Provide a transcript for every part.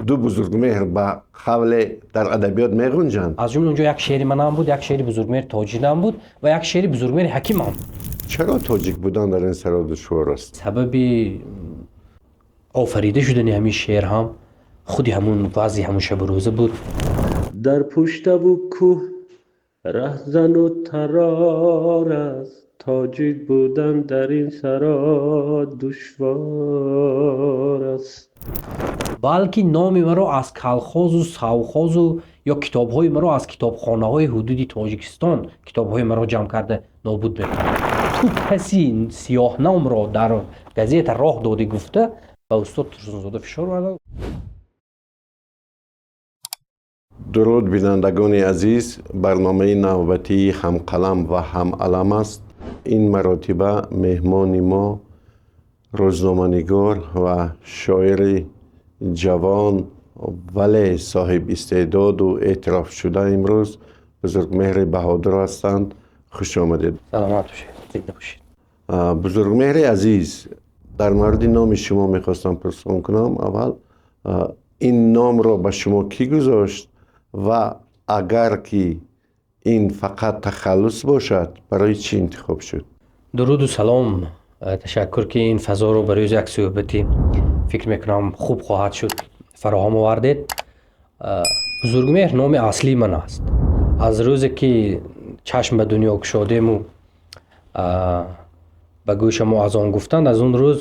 Ду Бузургмеҳр ба қавле дар адабиёт меғунҷанд. Аз ҷумла унҷо як шеъри манам буд, як шеъри Бузургмеҳр Тоҷинам буд ва як шеъри Бузургмеҳри Ҳакимам буд. Чаро тоҷик будан дар ин саро душвор аст? Сабаби офарида шудани ҳамин шеър ҳам худи ҳамун вазъи ҳамун шабу рӯза буд. Дар пуштаву кӯҳ раҳзану тарор аст, тоҷик будан дар ин саро душвор аст. Балки номи маро аз колхозу совхозу ё китобҳои маро аз китобхонаҳои ҳудуди Тоҷикистон китобҳои маро ҷамъ карда нобуд мекунад. Ту каси сиёҳномро дар газета роҳ додӣ, гуфта ба устод Турсунзода фишор оварданд. Дуруд, бинандагони азиз! Барномаи навбатии «Ҳамқалам ва ҳамалам» аст. Ин маротиба меҳмони мо рӯзноманигор ва шоири ҷавон, вале соҳибистеъдоду эътирофшуда имрӯз Бузургмеҳри Баҳодур ҳастанд. Хуш омадед. Саломат бошед, зинда бошед. Бузургмеҳри азиз, дар мавриди номи шумо мехостам пурсон кунам. Аввал, ин номро ба шумо кӣ гузошт ва агар ки ин фақат тахаллус бошад, барои чӣ интихоб шуд? Дуруду салом. Ташаккур, ки ин фазоро барои як суҳбати, фикр мекунам, хуб хоҳад шуд, фароҳам овардед. Бузургмеҳр номи аслии ман аст. Аз рӯзе ки чашм ба дунё кушодему ба гӯшамо аз он гуфтанд, аз он рӯз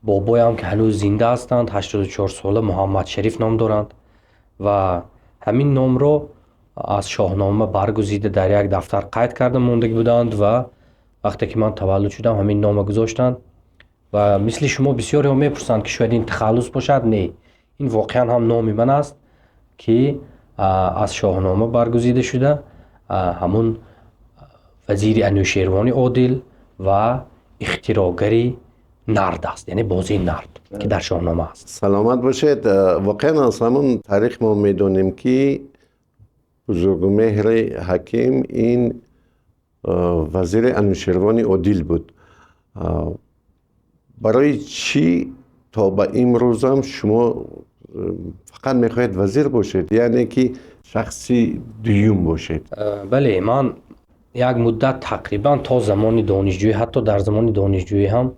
бобоям, ки ҳанӯз зинда ҳастанд, 84 сола, Муҳаммадшариф ном доранд ва ҳамин номро аз Шоҳнома баргузида, дар як дафтар қайд карда мондагӣ буданд ва вақте ки ман таваллуд шудам, ҳамин нома гузоштанд. Ва мисли шумо бисёреҳо мепурсанд, ки шояд ин тахаллус бошад. Не, ин воқеан ҳам номи ман аст, ки аз Шоҳнома баргузида шуда, ҳамун вазири Анӯшервони Одил ва ихтирогари нард аст, яъне бозии нард, ки дар Шоҳнома аст. Саломат бошед. Воқеан, аз ҳамун таърих мо медонем, ки Бузургмеҳри Ҳаким ин вазири Анӯшервони Одил буд. Барои чӣ то ба имрӯзам шумо фақат мехоҳед вазир бошед, яъне ки шахси дуюм бошед? Бале, ман як муддат, тақрибан то замони донишҷӯӣ, ҳатто дар замони донишҷӯӣ ҳам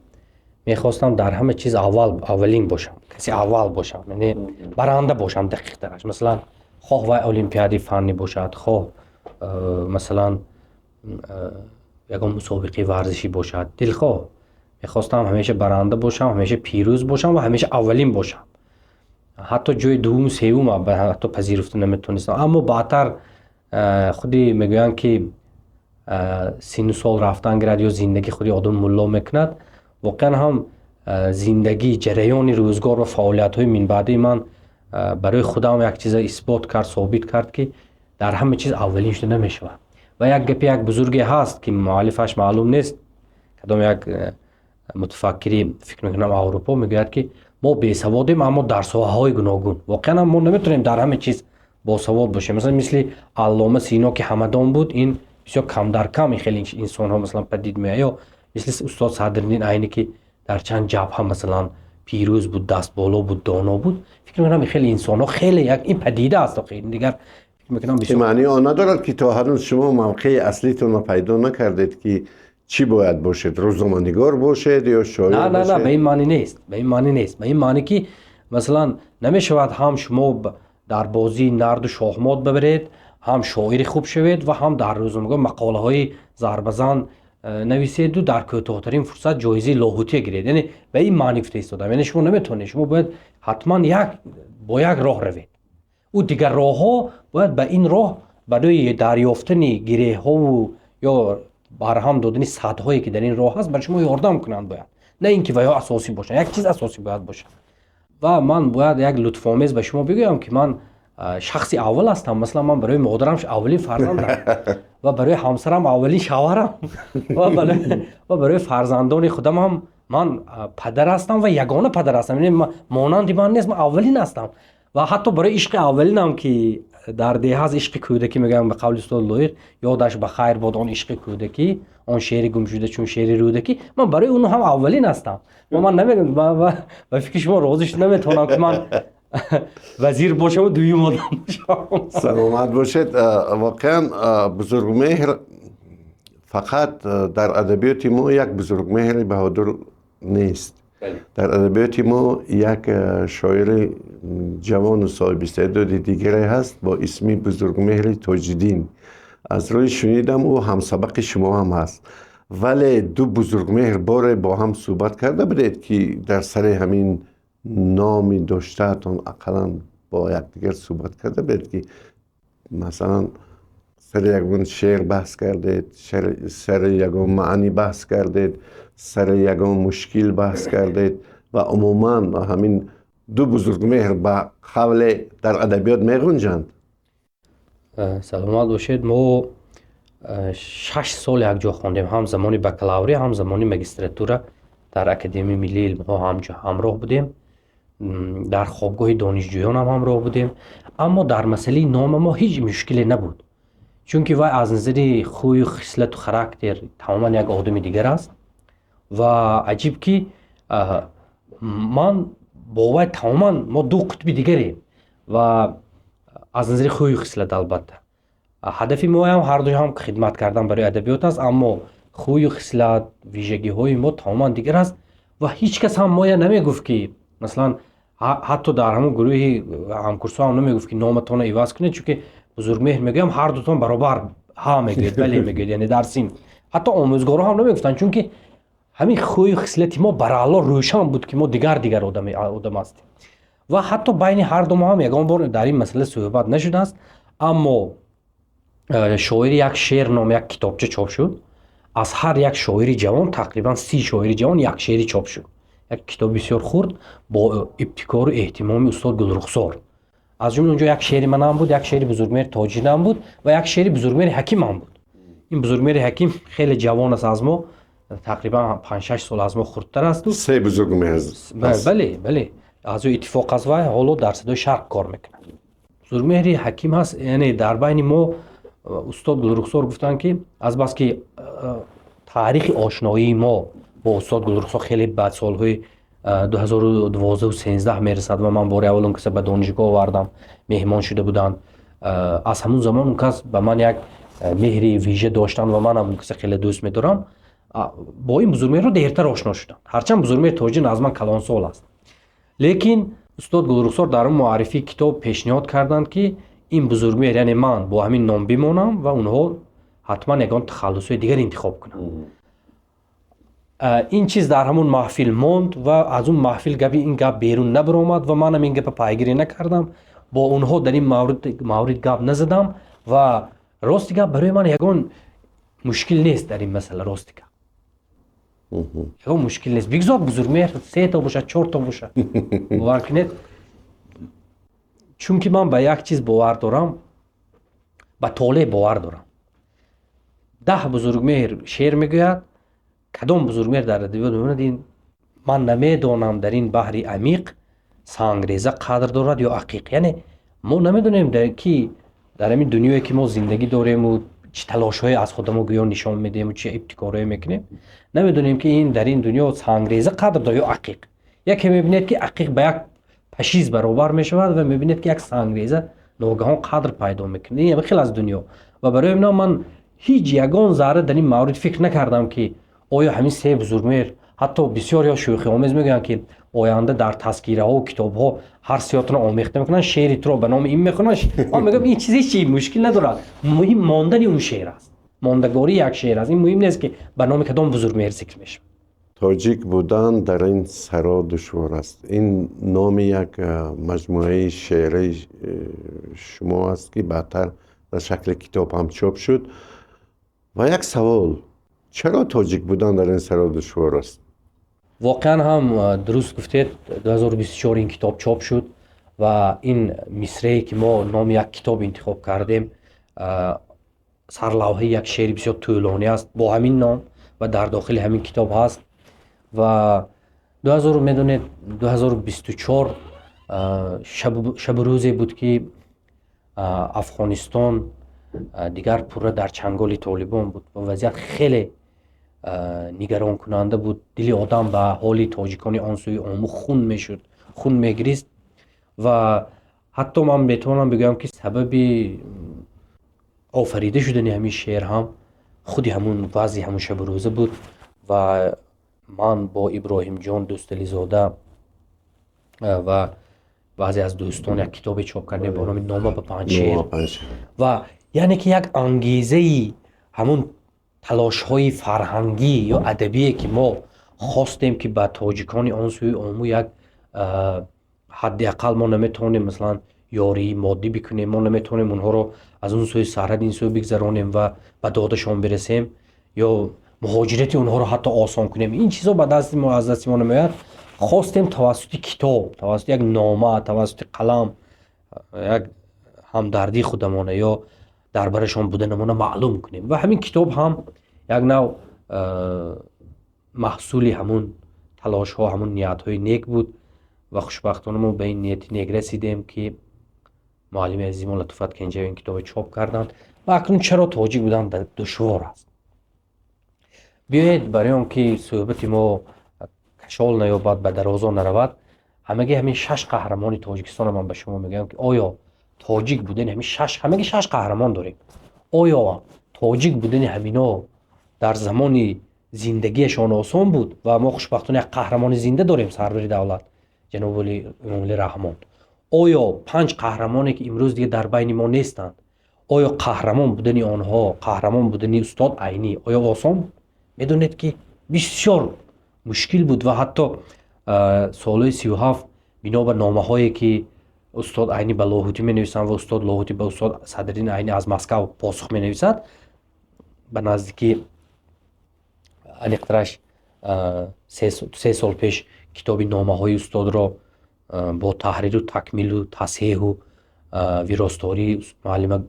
мехостам дар ҳама чиз аввал, аввалин бошам, каси аввал бошам, яъне баранда бошам. Дақиқтараш, масалан, хоҳ вай олимпиадаи фаннӣ бошад, хоҳ масалан ягон мусобиқаи варзишӣ бошад, дилхоҳ мехостам ҳамеша баранда бошам, ҳамеша пирӯз бошам ва ҳамеша аввалин бошам. Ҳатто ҷои дуввуму севум ҳатто пазируфта наметонистам. Аммо баъдтар худи мегӯянд, ки синну сол рафтан гирад ё зиндагӣ худи одам мулло мекунад. Воқеан ҳам зиндагӣ, ҷараёни рӯзгор ва фаъолиятҳои минбаъдаи ман барои худам як чиза исбот кард, собит кард, ки дар ҳама чиз аввалин шуда намешавад. Ва як гапи як бузурге ҳаст, ки муаллифаш маълум нест, кадом як мутафаккири, фикр мекунам, Аврупо, мегӯяд, ки мо бесаводем, аммо дар соҳаҳои гуногун. Воқеан ҳам мо наметавонем дар ҳама чиз босавод бошем. Масалан, мисли Аллома Сино, ки ҳамадон буд, ин бисёр камдар кам ин хеле инсонҳо, масалан, падид меояд, ё мисли устод Садриддин Айнӣ, ки дар чанд ҷабҳа, масалан, пирӯз буд, дастболо буд, доно буд. Фикр мекунам, ин хеле инсонҳо хеле як ин падида аст. Дигар фикр мекунам Ин маънии он надорад, ки то ҳанӯз шумо мавқеи аслитонро пайдо накардед, ки чӣ бояд бошед: рӯзноманигор бошед ё шоир? На, на, на, ба ин маънӣ нест, ба ин маънӣ нест. Ба ин маънӣ, ки масалан, намешавад ҳам шумо дар бозии нарду шоҳмот бибаред, ҳам шоири хуб шавед ва ҳам дар рӯзномагор мақолаҳои зарбазан нависеду дар кӯтоҳтарин фурсат ҷоизаи Лоҳутия гиред. Яъне ба ин маънӣ гуфта истодам. Яъне шумо наметавонед, шумо бояд ҳатман як бо як роҳ равед. Ӯ дигар роҳҳо бояд ба ин роҳ барои дарёфтани гиреҳҳову ё барҳам додани садҳое, ки дар ин роҳ ҳаст, барои шумо ёрдам кунанд бояд, на ин ки ваё асосӣ бошанд. Як чиз асосӣ бояд бошад. Ва ман бояд як лутфомез ба шумо бигӯям, ки ман шахси аввал ҳастам. Масалан, ман барои модарам аввалин фарзандам ва барои ҳамсарам аввалин шавҳарам ва барои фарзандони худам ҳам ман падар ҳастам ва ягона падар ҳастам, яъне монанди ман нест, ман аввалин ҳастам. Ва ҳатто барои ишқи аввалинам, ки дар деҳа аз ишқи кӯдакӣ мегӯям, ба қавли устод Лоиқ, ёдаш ба хайр бод он ишқи кӯдакӣ, он шеъри гумшуда чун шеъри Рӯдакӣ, ман барои он ҳам аввалин ҳастам. Ва ман намегӯям, ба фикри шумо розӣ шуда наметавонам, ки ман Вазир бошаму дуюм одам бошам. Саломат бошед. Воқеан, Бузургмеҳр, фақат дар адабиёти мо як Бузургмеҳри Баҳодур нест. Дар адабиёти мо як шоири ҷавону соҳиби истеъдоди дигаре ҳаст бо исми Бузургмеҳри Тоҷиддин. Аз рӯи шунидам, ӯ ҳамсабақи шумо ҳам ҳаст. Вале ду Бузургмеҳр боре бо ҳам суҳбат карда будед, ки дар сари ҳамин номи доштаатон ақаллан бо якдигар суҳбат карда будед, ки масалан сари ягон шеър баҳс кардед, сари ягон маънӣ баҳс кардед, сари ягон мушкил баҳс кардед ва умуман ҳамин ду Бузургмеҳр ба қавле дар адабиёт меғунҷанд? Саломат бошед. Мо 6 сол якҷо хондем, ҳам замони бакалаврия, ҳам замони магистратура дар Академияи миллии илмҳо ҳамроҳ будем, дар хобгоҳи донишҷӯёнам ҳамроҳ будем. Аммо дар масъалаи нома мо ҳеҷ мушкиле набуд, чунки вай аз назари хӯю хислату характер тамоман як одами дигар аст. Ва аҷиб, ки ман бо вай тамоман мо ду қутби дигарем ва аз назари хӯю хислат, албатта, ҳадафи моам ҳардуҳам хидмат кардан барои адабиёт аст, аммо хӯю хислат, вижагиҳои мо тамоман дигар аст. Ва ҳеҷ кас ҳам моя намегуфт, ки масалан, ҳатто дар ҳамон гурӯҳи ҳамкурсҳо ҳам намегуфт, ки номатонро иваз кунед, чунки Бузургмеҳр мегӯям, ҳар дутон баробар ҳа мегӯед, бале мегӯед. Яъне дар синф ҳатто омӯзгорҳо ҳам намегуфтанд, чунки ҳамин хӯю хислати мо баралло рӯшан буд, ки мо дигар дигар одам ҳастем. Ва ҳатто байни ҳар ду мо ҳам ягон бор дар ин масъала суҳбат нашудааст. Аммо шоири як шеър ном як китобча чоп шуд. Аз ҳар як шоири ҷавон, тақрибан 30 шоири ҷавон, як шеъри чоп шуд, як китоби бисёр хурд бо ибтикору эҳтимоми устод Гулрухсор. Аз ҷумла онҷо як шеъри манам буд, як шеъри Бузургмеҳр Тоҷидам буд ва як шеъри Бузургмеҳри Ҳакимам буд. Ин Бузургмеҳри Ҳаким хеле ҷавон аст аз мо, тақрибан 5-6 сол аз мо хурдтар асту. Се Бузургмеҳр. Бале, аз ӯ иттифоқ аст, вай ҳоло дар Садои Шарқ кор мекунад. Бузургмеҳри Ҳаким ҳаст. Яъне дар байни мо устод Гулрухсор гуфтанд, ки азбаски таърихи ошноии мо бо устод Гулрухсор хеле ба солҳои 2012-13 мерасад ва ман бори аввал он каса ба донишгоҳ овардам, меҳмон шуда буданд, аз ҳамун замон он кас ба ман як меҳри вижа доштанд ва манам он каса хеле дӯст медорам. Бо ин Бузургмеҳрро дертар ошно шудам, ҳарчанд Бузургмеҳр Тоҷин аз ман калонсол аст. Лекин устод Гулрухсор дар он муаррифии китоб пешниҳод карданд, ки ин Бузургмеҳр, яъне ман, бо ҳамин ном бимонам ва онҳо ҳатман ягон тахаллусҳои дигар интихоб кунанд. Ин чиз дар ҳамун маҳфил монд ва аз он маҳфил гапи ин гап берун набаромад ва манам ин гапа пайгирӣ накардам, бо онҳо дар ин маврид гап назадам. Ва рости гап, барои ман ягон мушкил нест дар ин масъала. Рости гап, ягон мушкил нест. Бигзор Бузургмеҳр сето бошад, чорто бошад. Бовар кунед, чунки ман ба як чиз бовар дорам, ба толеъ бовар дорам. 10 Бузургмеҳр шеър мегӯяд, кадом Бузургмеҳр дар адабиёт мемонад, ин ман намедонам. Дар ин баҳри амиқ сангреза қадр дорад ё ақиқ. Яъне мо намедонем, ки дар ҳамин дунёе ки мо зиндагӣ дорему, чӣ талошҳое аз худамо гӯё нишон медиҳему, чӣ ибтикорҳое мекунем, намедонем, ки ин дар ин дунё сангреза қадр дорад ё ақиқ. Яке мебинед, ки ақиқ ба як пашиз баробар мешавад ва мебинед, ки як сангреза ногаҳон қадр пайдо мекунад. Ин хел аз дунё. Ва барои ино ман ҳеҷ ягон зарра дар ин маврид фикр накардам, ки оё ҳамин се Бузургмеҳр. Ҳатто бисёр ё шӯхиомез мегӯянд, ки оянда дар тазкираҳо, китобҳо ҳар сиётро омехта мекунанд, шеъри туро ба номи ин мехонанд. Ман мегӯям, ин чиз ҳеҷ мушкил надорад. Муҳим мондани он шеър аст, мондагории як шеър аст. Ин муҳим нест, ки ба номи кадом Бузургмеҳр зикр мешавад. Тоҷик будан дар ин саро душвор аст. Ин номи як маҷмӯаи шеърии шумо аст, ки баъдтар дар шакли китоб ҳам чоп шуд. Ва як савол: чаро тоҷик будан дар ин саро душвор аст? Воқеан ҳам дуруст гуфтед. 2024 ин китоб чоп шуд ва ин мисрее, ки мо номи як китоб интихоб кардем, сарлавҳаи як шеъри бисёр тӯлонӣ аст бо ҳамин ном ва дар дохили ҳамин китоб ҳаст. Ва 2000, медонед, 2024 шабу рӯзе буд, ки Афғонистон дигар пурра дар чанголи Толибон буд ва вазъият хеле нигаронкунанда буд. Дили одам ба ҳоли тоҷикони он сӯи Ому хун мешуд, хун мегирист. Ва ҳатто ман метавонам бигӯям, ки сабаби офарида шудани ҳамин шеър ҳам худи ҳамун вазъи ҳамун шабу рӯза буд. Ва ман бо Иброҳимҷон Дӯстализода ва баъзе аз дӯстон як китобе чоп кардем бо номи «Нома ба Панҷшер». Ва яъне ки як ангезаи ҳамун талошҳои фарҳангӣ ё адабие, ки мо хостем, ки ба тоҷикони он сӯи Ому як ҳадди ақал, мо наметавонем, масалан, ёрии моддӣ бикунем, мо наметавонем онҳоро аз он сӯи сарҳад ин сӯ бигзаронем ва ба додашон бирасем ё муҳоҷирати онҳоро ҳатто осон кунем, ин чизо ба дасти мо, аз дасти мо намеояд. Хостем тавассути китоб, тавассути як нома, тавассути қалам як ҳамдардии худамона ё дар барашон буданамона маълум кунем. Ва ҳамин китоб ҳам як нав маҳсули ҳамун талошҳо, ҳамун ниятҳои нек буд. Ва хушбахтона мо ба ин нияти нек расидем, ки муаллими азизи мо Латофат Кенҷаев ин китобро чоп карданд. Ва акнун чаро тоҷик будан душвор аст? Биёед, барои он ки суҳбати мо кашол наёбад, ба дарозо наравад, ҳамагӣ ҳамин шаш қаҳрамони Тоҷикистонро ман ба шумо мегӯям, ки оё тоҷик будани ҳамин шаш, ҳамагӣ шаш қаҳрамон дорем, оё тоҷик будани ҳамино дар замони зиндагиашон осон буд? Ва мо хушбахтона як қаҳрамони зинда дорем, сарвари давлат ҷаноби олӣ Эмомалӣ Раҳмон. Оё панҷ қаҳрамоне, ки имрӯз дига дар байни мо нестанд, оё қаҳрамон будани онҳо, қаҳрамон будани устод Айнӣ оё осон буд? Медонед, ки бисёр мушкил буд. Ва ҳатто солҳои 37, бино ба номаҳое, ки устод Айнӣ ба Лоҳутӣ менависанд ва устод Лоҳутӣ ба устод Садриддин Айнӣ аз Москав посух менависад, ба наздикӣ, аниқтараш 3 сол пеш, китоби номаҳои устодро бо таҳриру такмилу тасҳеҳу виростории муаллима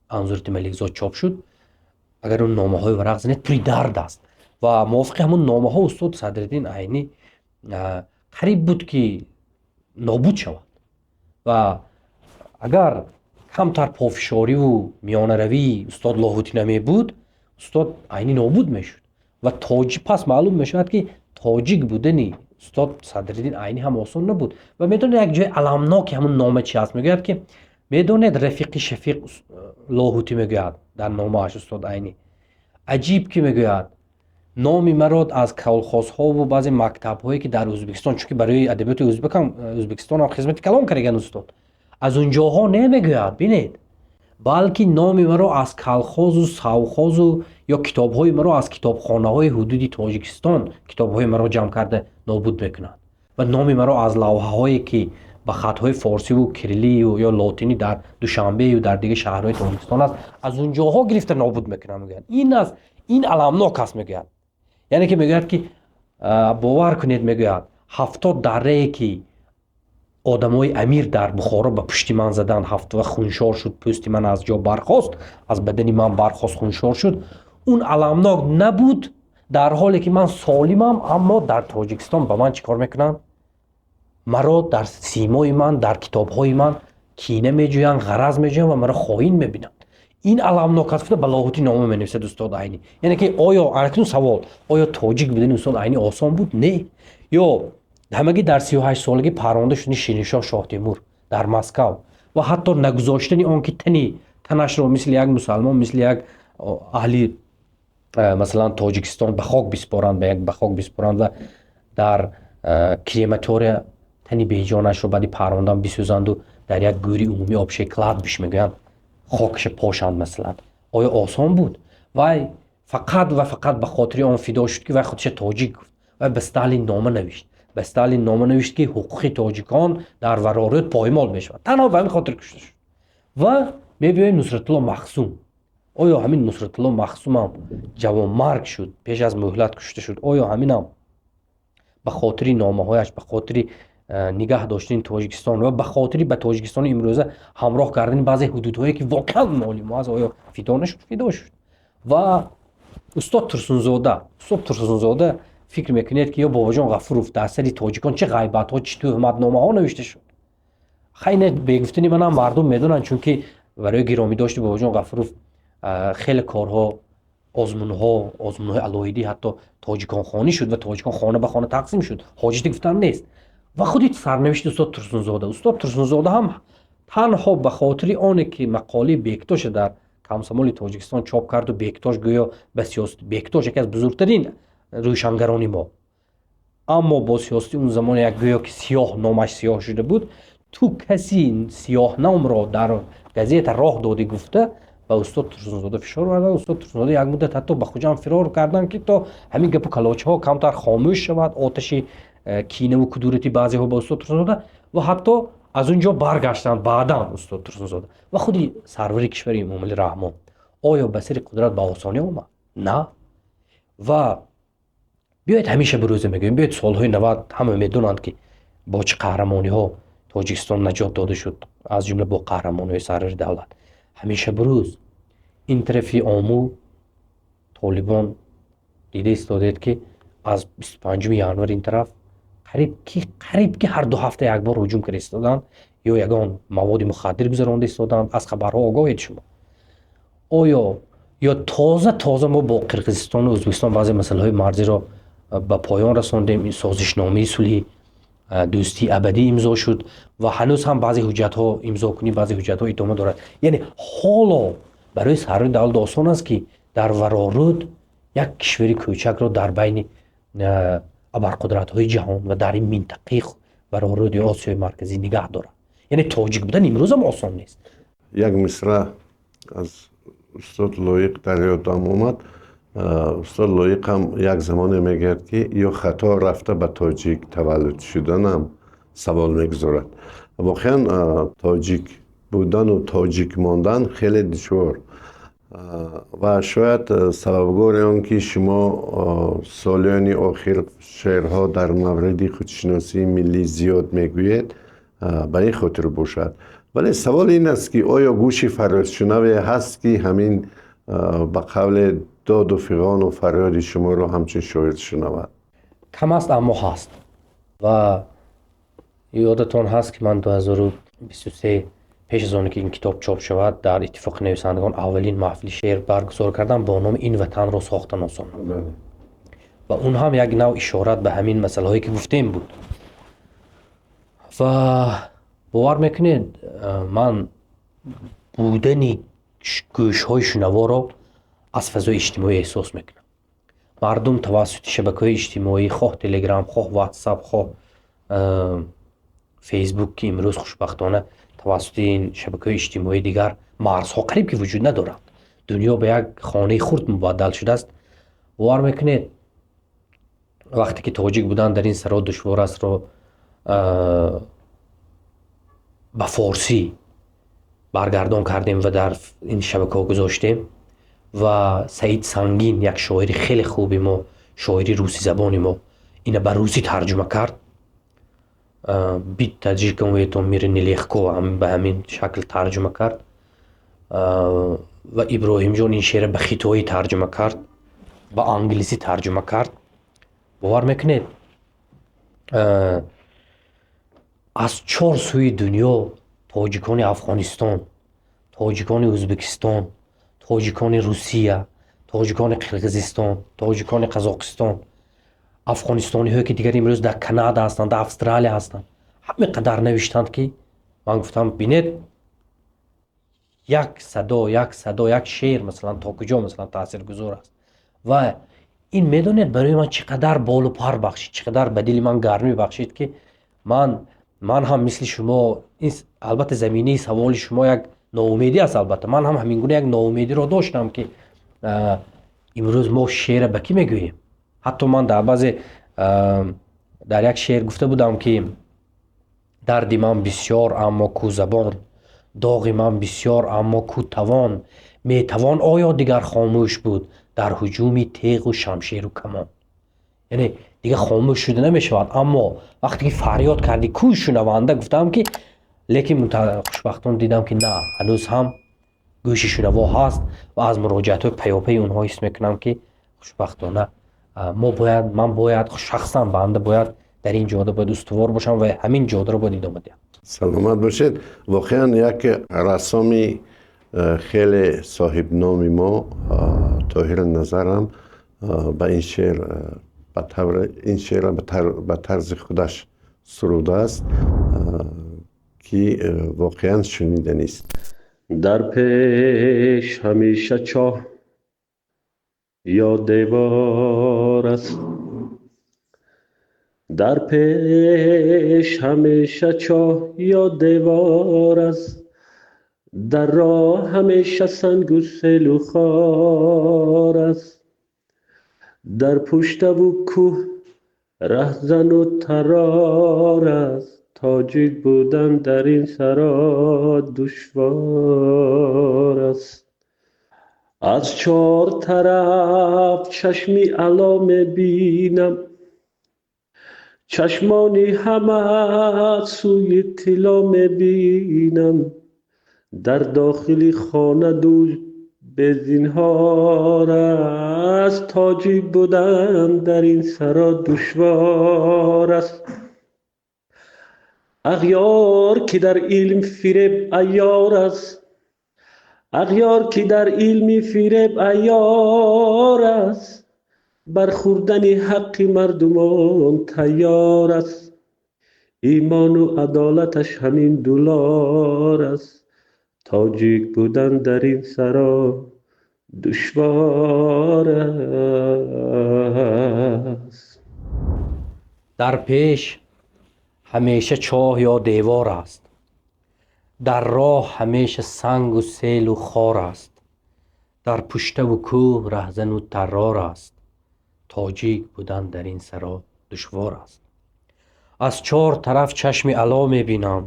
Анзурити Маликзод чоп шуд. Агар он номаҳои варақ занед, пури дард аст. Ва мувофиқи ҳамун номаҳо устод Садриддин Айнӣ қариб буд, ки нобуд шавад. Ва агар камтар пофишориву миёнаравии устод Лоҳутӣ намебуд, устод Айнӣ нобуд мешуд. Ва тоҷи пас маълум мешавад, ки тоҷик будани устод Садриддин Айнӣ ҳам осон набуд. Ва медонед, як ҷои аламноки ҳамун нома чи аст? Мегӯяд, ки медонед, рафиқи шафиқ Лоҳутӣ, мегӯяд дар номааш устод Айнӣ, аҷиб, ки мегӯяд, номи маро аз колхозҳову баъзе мактабҳое, ки дар Ӯзбекистон, чунки барои адабиёти Ӯзбекистонам хизмати калон кардаган устод, аз унҷоҳо не, мегӯяд, бинед, балки номи маро аз колхозу совхозу ё китобҳои маро аз китобхонаҳои ҳудуди Тоҷикистон китобҳои маро ҷамъ карда нобуд мекунанд ва номи маро аз лавҳаҳое, ки ба хатҳои форсиву кириллию ё лотинӣ дар Душанбею дар дигар шаҳрҳои Тоҷикистон аст, аз унҷоҳо гирифта нобуд мекунанд, мегӯяд. Ин аст, ин аламнок аст, мегӯяд. Яъне ки мегӯяд, ки бовар кунед, мегӯяд, 70 даррае, ки одамои амир дар Бухоро ба пушти ман заданд ва хуншор шуд пӯсти ман, аз ҷо бархост, аз бадани ман бархост, хуншор шуд, он аламнок набуд, дар ҳоле ки ман солимам, аммо дар Тоҷикистон ба ман чӣ кор мекунанд? Маро дар симои ман, дар китобҳои ман кина меҷӯянд, ғараз меҷӯянд ва маро хоин мебинанд. Ин аламнок аст, гуфта ба Лоҳутӣ нома менависад устод Айнӣ. Яъне ки оё, акнун савол, оё тоҷик будани устод Айнӣ осон буд? Не. Ё ҳамагӣ дар 38 солагӣ парронда шудани Шириншоҳ Шоҳтемур дар Москав ва ҳатто нагузоштани он ки тани танашро мисли як мусалмон, мисли як аҳли, масалан, Тоҷикистон ба хок биспоранд, ба як ба хок биспоранд ва дар крематория тани беҷонашро баъди паррондан бисӯзанду дар як гӯри умумӣ, общее кладбище мегӯянд, хокаша пошанд, масалан, оё осон буд? Вай фақат ва фақат ба хотири он фидо шуд, ки вай худша тоҷик гуфт. Вай ба Сталин нома навишт, ба Сталин нома навишт, ки ҳуқуқи тоҷикон дар Варорӯд поймол мешавад. Танҳо ба ҳамин хотир кушта шуд. Ва мебиёем Нусратулло Махсум. Оё ҳамин Нусратулло Махсумам ҷавонмарг шуд, пеш аз муҳлат кушта шуд? Оё ҳаминам ба хотири номаҳояш, ба хотири нигаҳ доштани Тоҷикистон ва ба хотири ба Тоҷикистони имрӯза ҳамроҳ кардани баъзе ҳудудҳое, ки воқеан моли мо аст, оё фидо нашуд? Фидо шуд. Ва устод Турсунзода, устод Турсунзода, фикр мекунед, ки ё Бобоҷон Ғафуров, дар сари тоҷикон чӣ ғайбатҳо, чӣ тӯҳматномаҳо навишта шуд? Хайне, бегуфтани манам мардум медонанд, чунки барои гиромӣ дошти Бобоҷон Ғафуров хеле корҳо, озмунҳо, озмунҳои алоҳидӣ, ҳатто тоҷиконхонӣ шуд ва тоҷикон хона ба хона тақсим шуд. Ҳоҷати гуфтан нест. Ва худи сарнавишти устод Турсунзода. Устод Турсунзода ҳам танҳо ба хотири оне ки мақолаи Бектоша дар Комсомоли Тоҷикистон чоп карду Бектош гӯё ба сиёсат, Бектош яке аз бузургтарин рӯшангарони мо, аммо бо сиёсати он замон як гӯё ки сиёҳ номаш сиёҳ шуда буд, ту каси сиёҳномро дар газета роҳ додӣ гуфта ба устод Турсунзода фишор оварданд. Устод Турсунзода як муддат ҳатто ба Хуҷанд фирор карданд, ки то ҳамин гапу калочаҳо камтар хомӯш шавад, оташи кинаву кудурати баъзеҳо ба устод Турсунзода, ва ҳатто аз он ҷо баргаштанд баъдан устод Турсунзода. Ва худи сарвари кишвари Эмомалӣ Раҳмон оё ба сари қудрат ба осонӣ омад? На. Ва биёед, ҳамеша бирӯза мегӯем, биёед, солҳои 90 ҳама медонанд, ки бо чӣ қаҳрамониҳо Тоҷикистон наҷот дода шуд, аз ҷумла бо қаҳрамониҳои сарвари давлат. Ҳамеша бирӯз ин тарафи Ому толибон дида истодед, ки аз 25 январ ин тараф қариб ки ҳар 2 ҳафта як бор ҳуҷум карда истоданд ё ягон маводи мухаддир гузаронда истоданд. Аз хабарҳо огоҳед шумо. Оё ё тоза тоза мо бо Қирғизистону Ӯзбекистон баъзе масъалаҳои марзиро ба поён расондем, созишномаи сулҳи дӯстии абадӣ имзо шуд ва ҳанӯз ҳам баъзе ҳуҷҷатҳо, имзокунӣ баъзе ҳуҷҷатҳо идома дорад. Яъне ҳоло барои сарвари давлат осон аст, ки дар вароруд як кишвари кӯчакро дар байни абарқудратҳои ҷаҳон ва дар ин минтақаи вароруди Осиёи Марказӣ нигаҳ дорад. Яъне тоҷик будан имрӯзам осон нест. Як мисра аз устод Лоиқ дар ёдам омад. Устод Лоиқ ҳам як замоне мегӯяд, ки ё хато рафта ба тоҷик таваллуд шуданам савол мегузорад. Воқеан, тоҷик будану тоҷик мондан хеле душвор ва шояд сабабгори он ки шумо солиёни охир шеърҳо дар мавриди худшиносии миллӣ зиёд мегӯед, ба ин хотир бошад. Вале савол ин аст, ки оё гӯши фарёдшунаве ҳаст, ки ҳамин ба қавле доду фиғону фарёди шуморо ҳамчун шоир шунавад? Кам аст, аммо ҳаст. Ва ёдатон ҳаст, ки ман 2023, пеш аз оне ки ин китоб чоп шавад, дар Иттифоқи нависандагон аввалин маҳфили шеър баргузор кардам бо номи «Ин ватанро сохтан осон», ва он ҳам як нав ишорат ба ҳамин масъалаҳое ки гуфтем буд. Ва бовар мекунед, ман будани гӯшҳои шунаворо аз фазои иҷтимоӣ эҳсос мекунам. Мардум тавассути шабакаҳои иҷтимоӣ, хоҳ Телеграм, хоҳ Ватсап, хоҳ Фейсбук, ки имрӯз хушбахтона тавассути ин шабакаҳои иҷтимоӣ дигар марзҳо қариб ки вуҷуд надоранд, дунё ба як хонаи хурд мубаддал шудааст. Бовар мекунед, вақте ки «Тоҷик будан дар ин саро душвор астро ба форсӣ баргардон кардем ва дар ин шабакаҳо гузоштем, ва Саид Сангин, як шоири хеле хуби мо, шоири русизабони мо, ина ба русӣ тарҷума кард, «Быть таджиком в этом мире нелегко» ба ҳамин шакл тарҷума кард, ва Иброҳимҷон ин шеъра ба хитоӣ тарҷума кард, ба англисӣ тарҷума кард. Бовар мекунед, аз чор сӯи дунё тоҷикони Афғонистон, тоҷикони Ӯзбекистон, тоҷикони Русия, тоҷикони Қирғизистон, тоҷикони Қазоқистон, афғонистониҳое ки дигар имрӯз дар Канада ҳастанд, дар Австралия ҳастанд, ҳамин қадар навиштанд, ки ман гуфтам: бинед, як садо, як садо, як шеър, масалан, то куҷо, масалан, таъсиргузор аст. Ва ин, медонед, барои ман чӣ қадар болу пар бахшид, чӣ қадар ба дили ман гармӣ бахшид, ки ман ҳам мисли шумо. Албатта, заминаи саволи шумо як ноумедӣ аст. Албатта, ман ҳам ҳамин гуна як ноумедиро доштам, ки имрӯз мо шеъра ба кӣ мегӯем? Ҳатто ман дар баъзе, дар як шеър гуфта будам, ки дарди ман бисёр, аммо ку забон, доғи ман бисёр, аммо ку тавон, метавон оё дигар хомӯш буд дар ҳуҷуми теғу шамшеру камон? Яъне дигар хомӯш шуда намешавад, аммо вақте ки фарёд кардӣ, ку шунаванда? Гуфтам ки, лекин хушбахтона дидам, ки на, ҳанӯз ҳам гӯши шунаво ҳаст ва аз муроҷиатҳои паёпаи онҳо ҳис мекунам, ки хушбахтона мо бояд, ман бояд шахсан, банда бояд дар ин ҷода бояд устувор бошам ва ҳамин ҷодаро бояд идома диҳам. Саломат бошед. Воқеан, як рассоми хеле соҳибноми мо, Тоҳир Назарам, ба ин шеър ба таври ин шеърро ба тарзи худаш Суруд аст, ки воқеан шуниданист. Дар пеш ҳамеша чоҳ ё девор аст, дар пеш ҳамеша чоҳ ё девор аст, дар роҳ ҳамеша сангу селу хор аст, дар пуштаву кӯҳ раҳзану тарор аст. Тоҷик будан дар ин саро душвор аст. Аз чор тараф чашми ало мебинам, чашмони ҳама сӯи тилло мебинам. Дар дохили хона дузд безинҳор аст. Тоҷик будан дар ин саро душвор аст. Ағёр ки дар илм фиреб айёр аст, ағёр ки дар илми фиреб айёр аст, бар хӯрдани ҳаққи мардумон тайёр аст. Имону адолаташ ҳамин дулор аст. Тоҷик будан дар ин саро душвор аст. Дар пеш ҳамеша чоҳ ё девор аст, дар роҳ ҳамеша сангу селу хор аст, дар пуштаву кӯҳ раҳзану таррор аст. Тоҷик будан дар ин саро душвор аст. Аз чор тараф чашми ало мебинам,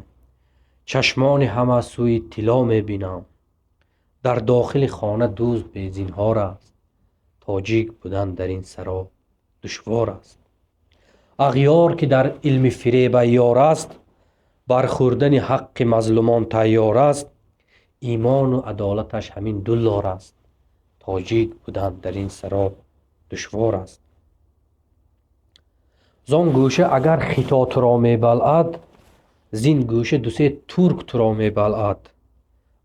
чашмони ҳама сӯи тилло мебинам. Дар дохили хона дузд безинҳор аст. Тоҷик будан дар ин саро душвор аст. Ағёр ки дар илми фиреб айёр аст, бар хӯрдани ҳаққи мазлумон тайёр аст. Имону адолаташ ҳамин ду лор аст. Тоҷик будан дар ин саро душвор аст. Зон гӯша агар хито туро мебалъад, зин гӯша дусе турк туро мебалъад.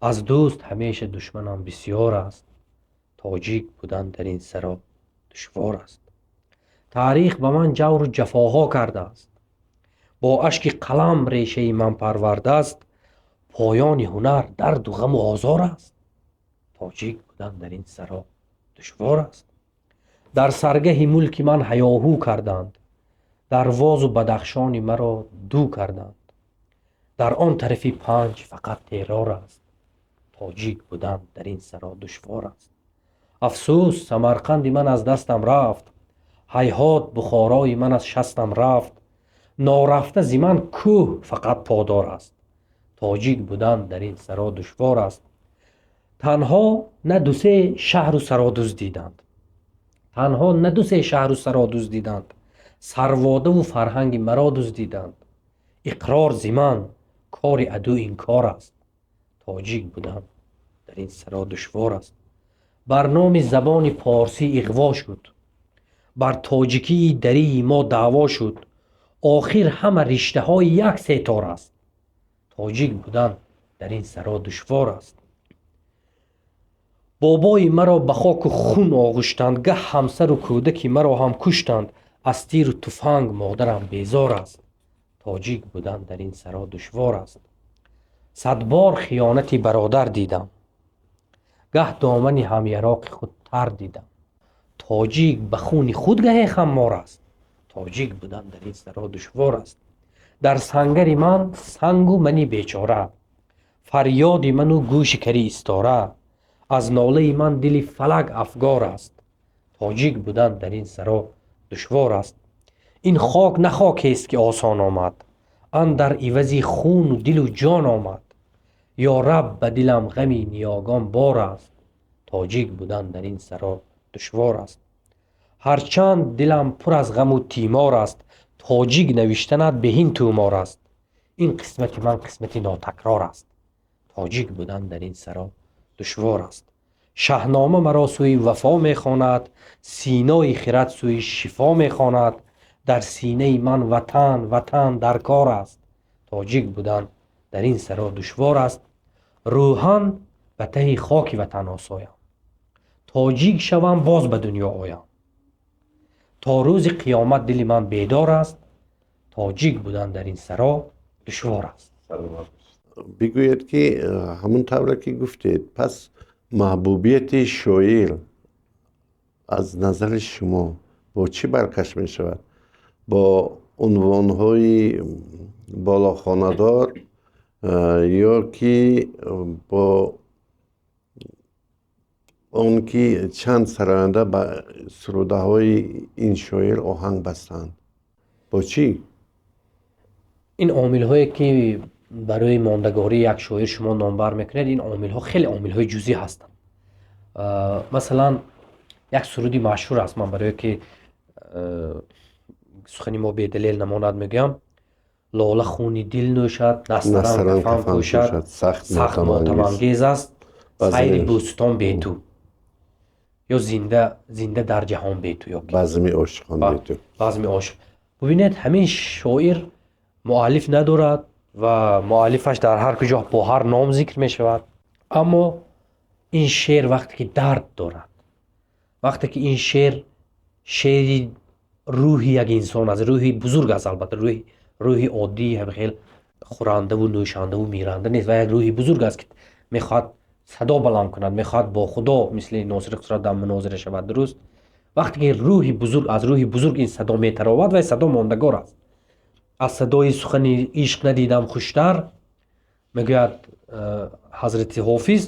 Аз дӯст ҳамеша душманам бисёр аст. Тоҷик будан дар ин саро душвор аст. Таърих ба ман ҷавру ҷафоҳо кардааст, бо ашки қалам решаи ман парвардааст. Поёни ҳунар дарду ғаму озор аст. Тоҷик будан дар ин саро душвор аст. Дар саргаҳи мулки ман ҳаёҳӯ карданд, Дарвозу Бадахшони маро ду карданд. Дар он тарафи Панҷ фақат террор аст. Тоҷик будан дар ин саро душвор аст. Афсӯс, Самарқанди ман аз дастам рафт, ҳайҳот, Бухорои ман аз шастам рафт. Норафта зи ман кӯҳ фақат подор аст. Тоҷик будан дар ин саро душвор аст. Танҳо на дусе шаҳру саро дуздиданд, танҳо на дусе шаҳру саро дуздиданд, сарводаву фарҳанги маро дуздиданд. Иқрор зи ман кори аду инкор аст. Тоҷик будан дар ин саро душвор аст. Бар номи забони порсӣ иғво шуд, бар тоҷикии дарии мо даъво шуд. Охир ҳама риштаҳои як сетор аст. Тоҷик будан дар ин саро душвор аст. Бобои маро ба хоку хун оғуштанд, гаҳ ҳамсару кӯдаки маро ҳам куштанд. Аз тиру туфанг модарам безор аст. Тоҷик будан дар ин саро душвор аст. Садбор хиёнати бародар дидам, гаҳ домани ҳамяроқи худ тар дидам. Тоҷик ба хуни худ гаҳе хаммор аст. Тоҷик будан дар ин саро душвор аст. Дар сангари ман сангу мани бечора, фарёди ману гӯши кари истора. Аз нолаи ман дили фалак афгор аст. Тоҷик будан дар ин саро душвор аст. Ин хок на хокест ки осон омад, андар ивази хуну дилу ҷон омад. Ё раб, ба дилам ғами ниёгон бор аст. Тоҷик будан дар ин саро душвор аст. Ҳарчанд дилам пур аз ғаму тимор аст, тоҷик навиштанат беҳин тумор аст. Ин қисмати ман қисмати нотакрор аст. Тоҷик будан дар ин саро душвор аст. Шаҳнома маро сӯи вафо мехонад, синои хирад сӯи шифо мехонад. Дар синаи ман ватан, ватан дар кор аст. Тоҷик будан дар ин саро душвор аст. Рӯҳан ба таҳи хоки ватан осоям, тоҷик шавам боз ба дунё оям. То рӯзи қиёмат дили ман бедор аст. Тоҷик будан дар ин саро душвор аст. Бигӯед, ки ҳамон тавре ки гуфтед, пас маҳбубияти шоир аз назари шумо бо чӣ баркаш мешавад? Бо унвонҳои болохонадор ё ки бо он ки чанд сароянда ба сурудаҳои ин шоир оҳанг бастанд? Бо чӣ? Ин омилҳое, ки барои мондагории як шоир шумо номбар мекунед, ин омилҳо хеле омилҳои ҷузъӣ ҳастанд. Масалан, як суруди машҳур аст. Ман барое ки сухани мо бедалел намонад, мегӯям: «Лола хуни дил нӯшад, настаран кафан пӯшад, сахт мотамангез аст сайри бӯстон бе ту» ё «Зинда, зинда дар ҷаҳон бе ту» ё «Базми ошиқон бе ту». «Базми ошиқ». Бубинед, ҳамин шоир муаллиф надорад ва муаллифаш дар ҳар куҷо бо ҳар ном зикр мешавад. Аммо ин шеър вақте ки дард дорад, вақте ки ин шеър шеъри рӯҳи як инсон аст, рӯҳи бузург аст, албатта, рӯҳи оддӣ, ҳамихел хӯрандаву нӯшандаву миранда нест ва як рӯҳи бузург аст, ки мехоҳад садо баланд кунад, мехоҳад бо Худо мисли Носири Хусрав дар мунозира шавад. Дуруст, вақте ки рӯҳи бузург, аз рӯҳи бузург ин садо метаровад, вай садо мондагор аст. «Аз садои сухани ишқ надидам хуштар», мегӯяд ҳазрати Ҳофиз.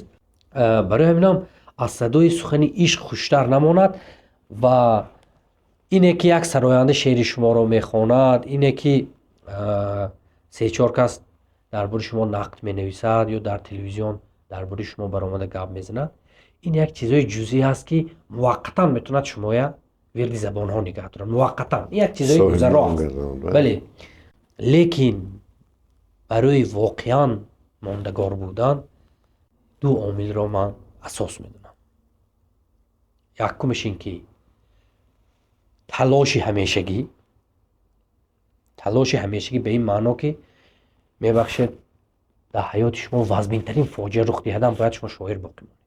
Барои ҳаминам аз садои сухани ишқ хуштар намонад. Ва ине ки як сароянда шеъри шуморо мехонад, ине ки се-чор кас дар бораи шумо нақд менависад ё дар телевизион дар бораи шумо баромада гап мезанад, ин як чизҳои ҷузъӣ ҳаст, ки муваққатан метавонад шумоя вирди забонҳо нигаҳ дорад. Муваққатан ин як чизҳои гузаро аст, бале. Лекин барои воқеан мондагор будан ду омилро ман асос медонам. Якумаш ин ки талоши ҳамешагӣ. Талоши ҳамешагӣ ба ин маъно, ки, мебахшед, дар ҳаёти шумо вазминтарин фоҷиа рух диҳадам, бояд шумо шоир боқӣ монед.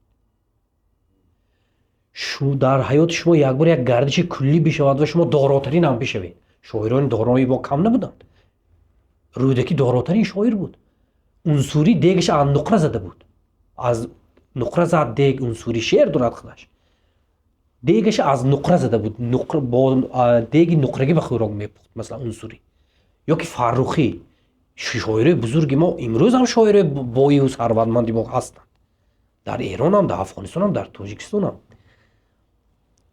Дар ҳаёти шумо якбор як гардиши куллӣ бишавад ва шумо доротарин ҳам бишавед. Шоирони дорои мо кам набуданд. Рӯдакӣ доротарин шоир буд. Унсурӣ дегаш аз нуқра зада буд, аз нуқра зад дег. Унсурӣ шеър дорад худаш. Дегаш аз нуқра зада буд, бо деги нуқрагӣ ба хӯрок мепухт, масалан, Унсурӣ ё ки Фаррухӣ. Шоирои бузурги мо имрӯз ҳам шоирои боиву сарватманди мо ҳастанд, дар Эронам, дар Афғонистонам, дар Тоҷикистонам.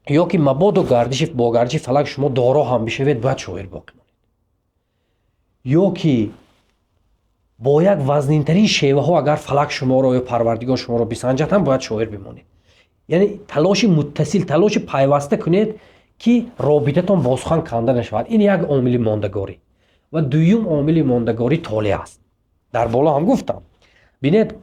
Ё ки мабодо гардиши бо гардиши фалак шумо доро ҳам бишавед, бояд шоир боқӣ монед. Ё ки бо як вазнинтарин шеваҳо агар фалак шуморо ё Парвардигор шуморо бисанҷад ҳам, бояд шоир бимонед. Яъне талоши муттасил, талоши пайваста кунед, ки робитатон бо сухан канда нашавад. Ин як омили мондагорӣ. Ва дуюм омили мондагорӣ толеъ аст. Дар боло ҳам гуфтам. Бинед,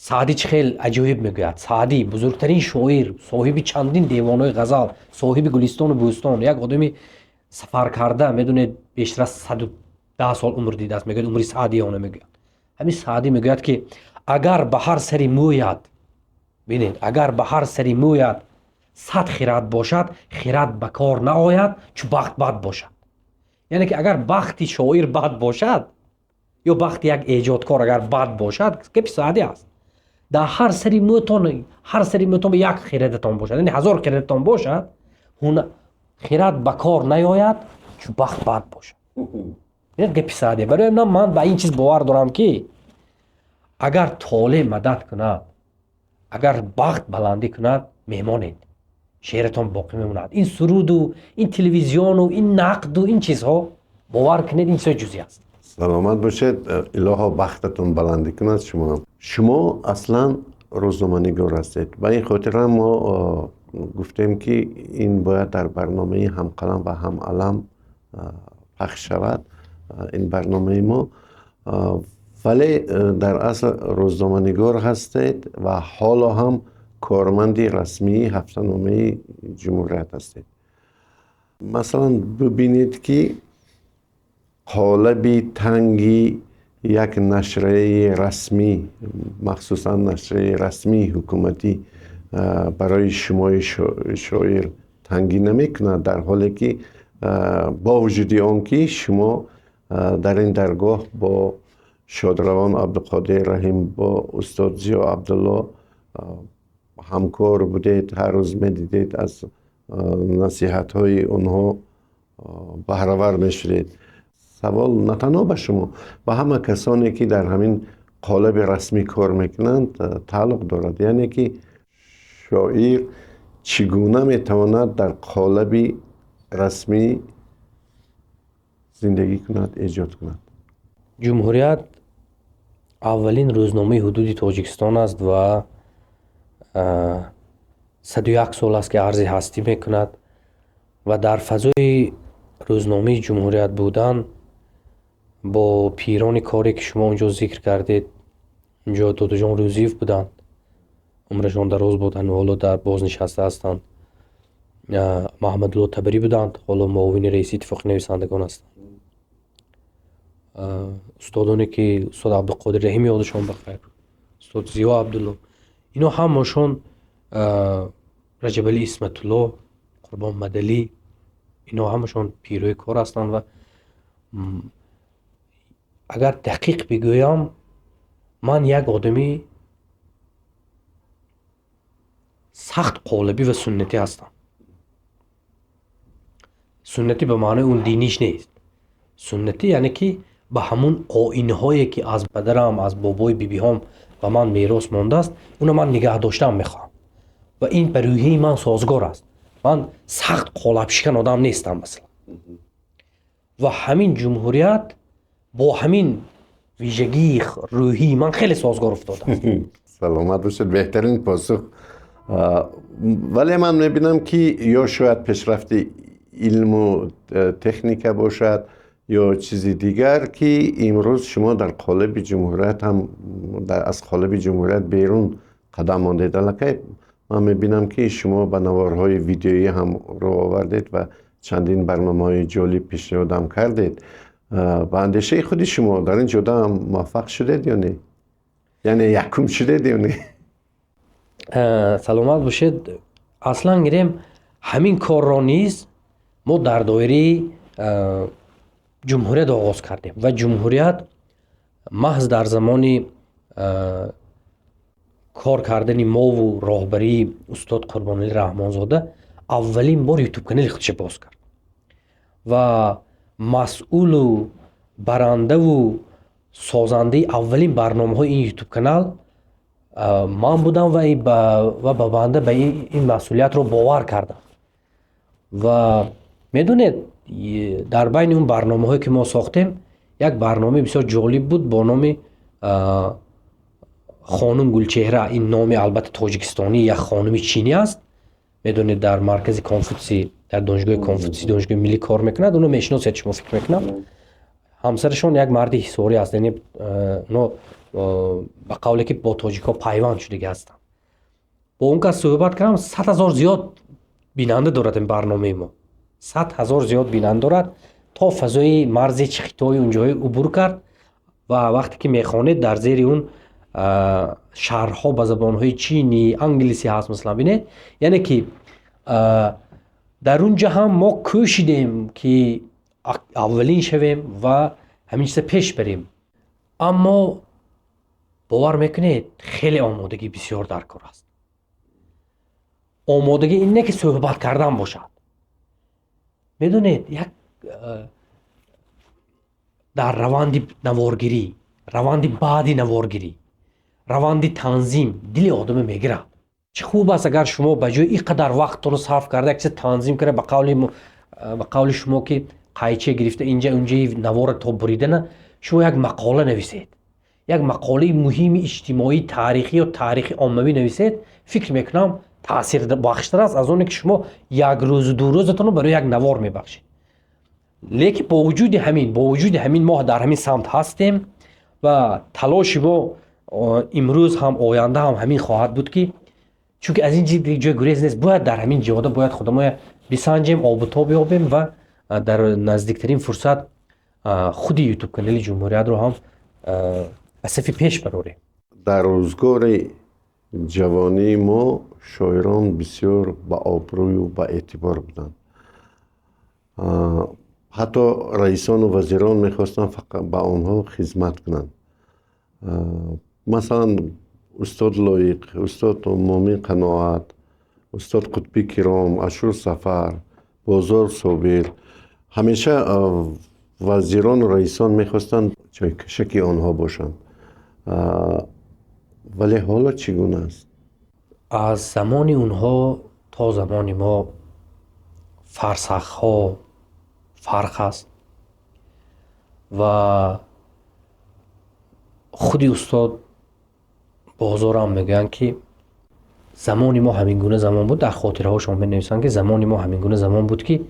Саъдӣ чӣ хел аҷоиб мегӯяд. Саъдӣ, бузургтарин шоир, соҳиби чандин девонҳои ғазал, соҳиби Гулистону Бӯстон, як одами сафаркарда, медонед, бештар аз 110 сол умр дидааст, мегӯяд, умри Саъдиёна мегӯяд. Ҳамин Саъдӣ мегӯяд, ки агар ба ҳар сари мӯяд, бинед, агар ба ҳар сари мӯяд 100 хирад бошад, хирад ба кор наояд, чу бахт бад бошад. Яъне ки агар бахти шоир бад бошад ё бахти як эҷодкор агар бад бошад, гапи Саъдӣ аст, дар ҳар сари мӯтон, ҳар сари мӯтон як хирадатон бошад, яъне 1000 хирадатон бошад, хирад ба кор наояд, чу бахт бад бошад. Бинед, гапи Саъдӣ. Барои ман ба ин чиз бовар дорам, ки агар толеъ мадад кунад, агар бахт баландӣ кунад, мемонед, шеъратон боқӣ мемонад. Ин суруду, ин телевизиону, ин нақду, ин чизҳо, бовар кунед, ин чизҳои ҷузъӣ аст. Саломат бошед. Илоҳо, бахтатон баландӣ кунад. Шумо аслан рӯзноманигор ҳастед. Ба ин хотирам мо гуфтем, ки ин бояд дар барномаи «Ҳамқалам ва ҳамалам» пахш шавад, ин барномаи мо. Вале дар асл рӯзноманигор ҳастед ва ҳоло ҳам корманди расмии ҳафтаномаи «Ҷумҳурият» ҳастед. Масалан, бибинед, ки қолаби танги як нашрияи расмӣ, махсусан нашрияи расмии ҳукуматӣ, барои шумои шоир тангӣ намекунад, дар ҳоле ки Бо вуҷуди он ки шумо дар ин даргоҳ бо шодравон Абдуқодир Раҳим, бо устод Зиё Абдулло ҳамкор будед, ҳар рӯз медидед, аз насиҳатҳои онҳо баҳравар мешудед. Савол на танҳо ба шумо, ба ҳама касоне ки дар ҳамин қолаби расмӣ кор мекунанд, тааллуқ дорад. Яъне ки шоир чӣ гуна метавонад дар қолаби расмӣ зиндагӣ кунад, эҷод кунад? Ҷумҳурият аввалин рӯзномаи ҳудуди Тоҷикистон аст ва 101 сол аст, ки арзи ҳастӣ мекунад ва дар фазои рӯзномаи Ҷумҳурият будан бо пирони коре, ки шумо онҷо зикр кардед, унҷо Додуҷон Рӯзиев буданд, умрашон дароз буд, ҳоло дар бознишаста ҳастанд, Маҳмадулло Табарӣ буданд, ҳоло муовини раиси Иттифоқи нависандагон ҳастанд, устодоне ки устод Абдуқодир Раҳим, ёдашон бахайр, устод Зиё Абдулло, ино ҳамашон, Раҷабалӣ Исматулло, Қурбон Мадалӣ, ино ҳамашон пирои кор ҳастанд. Ва агар дақиқ бигӯям, ман як одами сахт қолабӣ ва суннатӣ ҳастам. Суннатӣ ба маънои он диниш нест, суннатӣ яъне ки ба ҳамун оинҳое, ки аз падарам, аз бобои бибиҳом ба ман мерос мондааст, уно ман нигаҳ доштаам мехоҳам ва ин ба рӯҳияи ман созгор аст. Ман сахт қолабшикан одам нестам, масалан. Ва ҳамин Ҷумҳурият бо ҳамин вижагии рӯҳии ман хеле созгор уфтодааст. Саломат бошед, беҳтарин посух. Вале ман мебинам, ки ё шояд пешрафти илму техника бошад ё чизи дигар, ки имрӯз шумо дар қолаби Ҷумҳурият ҳам, аз қолаби Ҷумҳурият берун қадам мондед. Аллакай ман мебинам, ки шумо ба наворҳои видеоӣ ҳам рӯ овардед ва чандин барномаҳои ҷолиб пешниҳодам кардед. Ба андешаи худи шумо, дар ин ҷода ҳам муваффақ шудед ё не? Яъне якум шудед ё не? Саломат бошед. Аслан гирем, ҳамин корро низ мо дар доираи Ҷумҳурият оғоз кардем ва Ҷумҳурият маҳз дар замони кор кардани мову роҳбарии устод Қурбоналӣ Раҳмонзода аввалин бор ютуб канали худша боз кард ва масъулу барандаву созандаи аввалин барномаҳои ин ютуб канал ман будам ва ба банда ба ин масъулиятро бовар кардам. Ва медонед, дар байни он барномаҳое, ки мо сохтем, як барномаи бисёр ҷолиб буд бо номи хонум Гулчеҳра. Ин номи албатта тоҷикистонӣ як хонуми чинӣ аст. Медонед, дар маркази Конфутсӣ, дар Донишгоҳи Конфутсӣ, Донишгоҳи миллӣ кор мекунад, уно мешиносед шумо, фикр мекунам. Ҳамсарашон як марди ҳисорӣ аст, яъне уно ба қавле ки бо тоҷикҳо пайванд шудагӣ ҳастанд. Бо он кас суҳбат кардам, 100 000 зиёд бинанда дорад ин барномаи мо, 100 000 зиёд бинанда дорад. То фазои марзи Хитою унҷоҳо убур кард ва вақте ки мехонед, дар зери он шарҳҳо ба забонҳои чинӣ, англисӣ ҳаст, масалан. Бинед, яъне ки дар он ҷа ҳам мо кӯшидем, ки аввалин шавем ва ҳамин чиза пеш барем. Аммо бовар мекунед, хеле омодагӣ бисёр дар кор аст. Омодагӣ ин не ки суҳбат кардан бошад. Медонед, як дар раванди наворгирӣ, раванди баъди наворгирӣ, раванди танзим дили одама мегирад. Чӣ хуб аст, агар шумо ба ҷои ин қадар вақтонро сарф карда, як чиз танзим карда, ба қавли шумо, ки қайча гирифта инҷа унҷаи навора то буридана, шумо як мақола нависед, як мақолаи муҳими иҷтимоӣ, таърихӣ ё таърихи оммавӣ нависед, фикр мекунам, таъсирбахштар аст аз оне ки шумо як рӯзу ду рӯзатонро барои як навор мебахшед. Лекин бо вуҷуди ҳамин мо дар ҳамин самт ҳастем ва талоши мо имрӯз ҳам, оянда ҳам ҳамин хоҳад буд, ки чунки аз ин ҷои гурез нест, бояд дар ҳамин ҷода бояд худамоя бисанҷем, обутоб ёбем ва дар наздиктарин фурсат худи ютуб канали Ҷумҳуриятро ҳам ба сафи пеш барорем. Дар рӯзгори ҷавонии мо шоирон бисёр ба обрӯю ба эътибор буданд. Ҳатто раисону вазирон мехостанд фақат ба онҳо хизмат кунанд. Масалан, устод Лоиқ, устод Муъмин Қаноат, устод Қутбӣ Киром, Ашур Сафар, Бозор Собир, ҳамеша вазирону раисон мехостанд чойкашаки онҳо бошанд. Вале ҳоло чӣ гуна аст? Аз замони онҳо то замони мо фарсахҳо фарқ аст ва худи устод Бозорам мегӯянд, ки замони мо ҳамин гуна замон буд. Дар хотираҳошон менависанд, ки замони мо ҳамин гуна замон буд, ки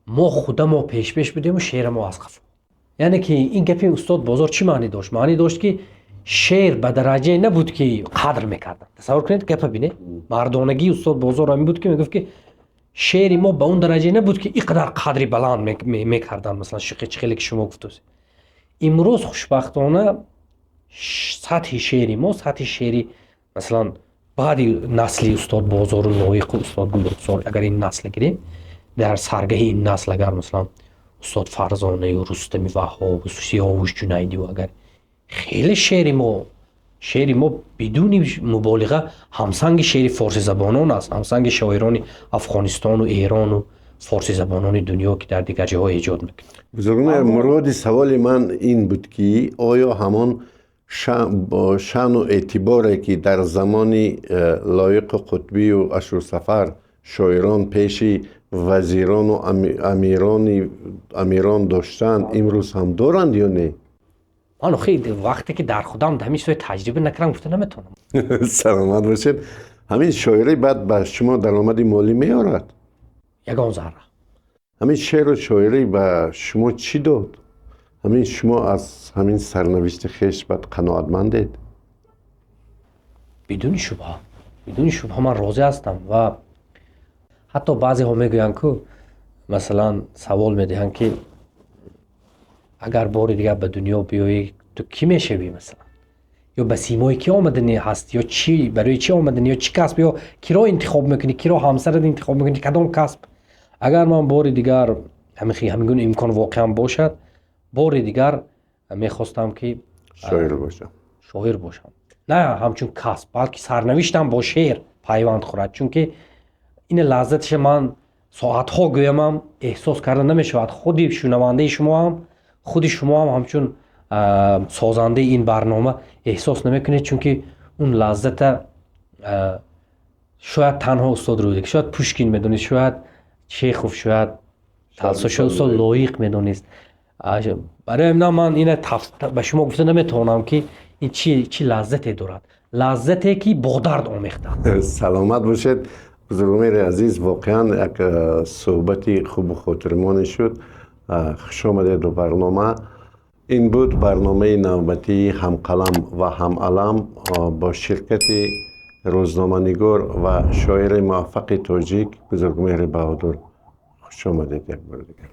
мо худамо пешпеш будему шеъра мо аз қафо. Яъне ки ин гапи устод Бозор чӣ маънӣ дошт? Маънӣ дошт, ки шеър ба дараҷае набуд, ки қадр мекарданд. Тасаввур кунед, гапа бинед, мардонагии устод Бозор ҳамин буд, ки мегуфт, ки шеъри мо ба он дараҷае набуд, ки ин қадар қадри баланд мекарданд. Масалан, чӣ хеле ки шумо гуфтосед, имрӯз хушбахтона сатҳи шеъри мо, сатҳи шеъри масалан баъди насли устод Бозору Лоиқу устод Гулрухсор, агар ин насл гирем, дар саргаҳи ин насл агар масалан устод Фарзонаю Рустами Ваҳҳобу Сиёвуш Ҷунайдиву агар хеле шеъри мо бидуни муболиға ҳамсанги шеъри форсизабонон аст, ҳамсанги шоирони Афғонистону Эрону форсизабонони дунё, ки дар дигар ҷоҳо эҷод мекунанд. Бузургмеҳр, муроди саволи ман ин буд, ки оё ҳамон шаъну эътиборе, ки дар замони Лоиқу Қутбию Ашурсафар шоирон пеши вазирону амирон доштанд, имрӯз ҳам доранд ё не? Ман охи вақте ки дар худам ҳамин чизҳои таҷриба накардам, гуфта наметавонам. Саломат бошед. Ҳамин шоирӣ баъд ба шумо даромади молӣ меорад? Ягон зарра. Ҳамин шеъру шоирӣ ба шумо чӣ дод? Ҳамин шумо аз ҳамин сарнавишти хеш баъд қаноатмандед? Бидуни шубҳа, бидуни шубҳа ман розӣ ҳастам. Ва ҳатто баъзеҳо мегӯянд ку, масалан, савол медиҳанд, ки агар бори дигар ба дунё биёӣ, ту кӣ мешавӣ, масалан, ё ба симои кӣ омаданӣ ҳаст, ё чӣ, барои чӣ омаданӣ, ё чӣ касб, ё киро интихоб мекунӣ, киро ҳамсарат интихоб мекунӣ, кадом касб. Агар ман бори дигар ҳамин гуна имкон воқеан бошад, бори дигар мехостам, ки шоир бошам. Шоир бошам, на ҳамчун касб, балки сарнавиштам бо шеър пайванд хӯрад, чунки ин лаззаташа ман соатҳо гӯямам, эҳсос карда намешавад. Худи шунавандаи шумо ҳам, худи шумо ҳам ҳамчун созандаи ин барнома эҳсос намекунед, чунки он лаззата шояд танҳо устод Рӯдакӣ, шояд Пушкин медонист, шояд Чехов, шояд Толстой, шояд устод Лоиқ медонист. Барои ҳамина ман ина ба шумо гуфта наметавонам, ки ин чӣ лаззате дорад, лаззате ки бо дард омехта. Саломат бошед, бузургмеҳри азиз. Воқеан як суҳбати хубу хотирмоне шуд. Хуш омадед ба барнома. Ин буд барномаи навбатии «Ҳамқалам ва ҳамалам» бо ширкати рӯзноманигор ва шоири муваффақи тоҷик Бузургмеҳри Баҳодур. Хуш омадед як бори дигар.